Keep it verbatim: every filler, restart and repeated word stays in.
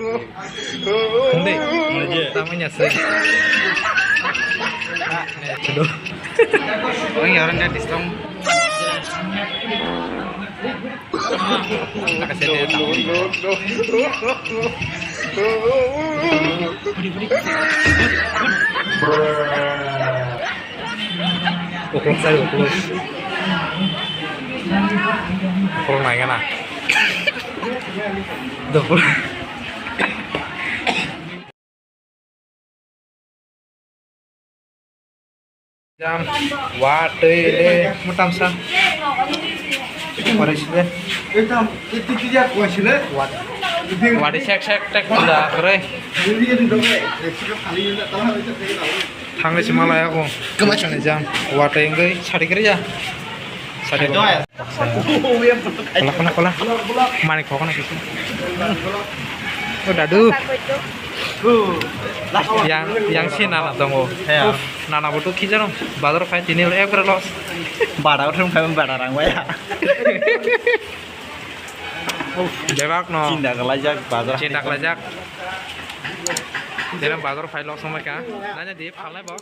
Hindi. Tamo niya se. Sudah. Ang yaran dia distrong. Takasete tamo. Uklok sari uklok. Uklok nai gana. Dopor. Jam, watwi le mutamsa. Pore sile. Ekdam, ekdam kiya kwasile. Wat. Watwi sek sek tek da kore. Thangwi sima laya ko. Kama chani jam. Watwi ngwi sari kere ya. Sari. Kola, kola, kola. Mani kokona kisu. O dadu. Yang, yang si nana tongo. He. Uf, nana botu kijano. Bazar phai tini ekbar loss. Bada uthum khai bada rang baya. Bebak no. Chinta kalajak bazar. Chinta kalajak. Dera bazar phai loss somai ka. Nanya di phalnai bo.